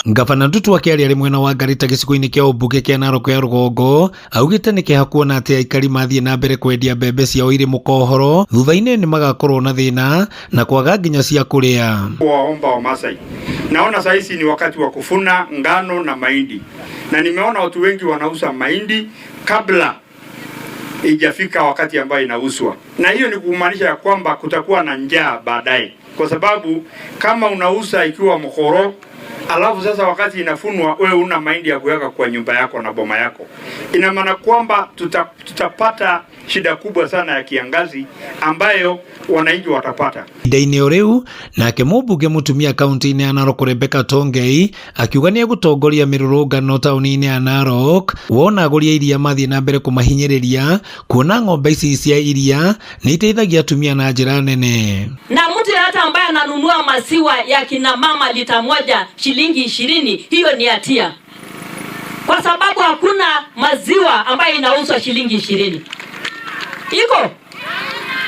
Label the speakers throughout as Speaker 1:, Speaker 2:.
Speaker 1: Gavana Ndutu akĩaria arĩ mwena wa Ngarita gĩcigo-inĩ kĩa ũmbunge kĩa Narok ya rũgongo augĩte nĩ kĩeha kuona atĩ aikari mathiĩ na mbere kwendia mbembe ciao irĩ mũkohoro thutha-inĩ nĩ magakorwo na thĩna na kwaga nginya cia kũrĩa.
Speaker 2: Waomba Wamasai, naona saa hizi ni wakati wa kuvuna ngano na mahindi, na nimeona watu wengi wanauza mahindi kabla ijafika wakati ambayo inauzwa, na hiyo ni kumaanisha ya kwamba kutakuwa na njaa baadaye, kwa sababu kama unauza ikiwa mkoro alafu sasa wakati inafunwa wewe una mahindi ya kuweka kwa nyumba yako na boma yako, ina maana kwamba tutapata shida kubwa sana ya kiangazi ambayo wananchi watapata.
Speaker 1: Ihinda-inĩ o rĩu nake mũmbunge mũtumia kaunti-inĩ ya Narok Rebecca Tongei akiuga nĩ egũtongoria mĩrũrũngano taũni-inĩ ya Narok wona agũri a iria mathiĩ na mbere kũmahinyĩrĩria kuona ng'ombe ici cia iria nĩ iteithagia atumia na njĩra nene.
Speaker 3: Na mtu yeyote ambaye ananunua maziwa ya kina mama lita 1 shilingi 20, hiyo ni hatia, kwa sababu hakuna maziwa ambayo inauzwa shilingi 20. Iko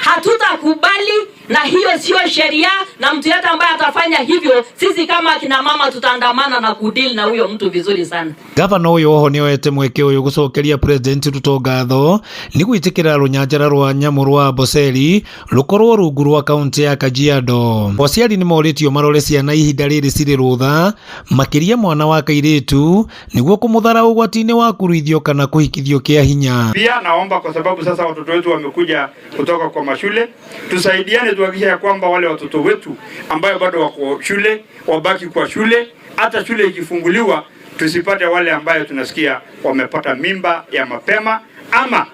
Speaker 3: hatutakubali, na hiyo sio sheria, na mtu yeyote ambaye atafanya hivyo, sisi kama kina mama tutaandamana na kudeal na huyo mtu vizuri sana.
Speaker 1: Gavana ũyũ oho nĩoete mweke ũyũ gũcokeria President Ruto ngatho nĩ gwĩtĩkĩra rũnyanjara rwa nyamũ rwa Amboseli rũkorwo rungu rwa kaunti ya Kajiado. Aciari nĩ morĩtio marore ciana ihinda rĩrĩ cirĩ rũtha makĩria mwana wa kairĩtu nĩguo kũmũthara ũgwati-inĩ wa kũruithio kana kũhikithio kĩa hinya.
Speaker 2: Pia naomba kwa sababu sasa watoto wetu wamekuja kutoka kwa mashule, tusaidiane tuhakikishe ya kwamba wale watoto wetu ambayo bado wako shule wabaki kwa shule, hata shule ikifunguliwa tusipate wale ambayo tunasikia wamepata mimba ya mapema ama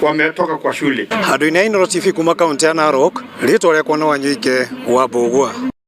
Speaker 2: wametoka kwa shule.
Speaker 4: Handũ-inĩ ha Inooro TV kuma kaunti ya Narok, rĩtwa rĩakwa nĩ Wanyoike wa Mbũgua.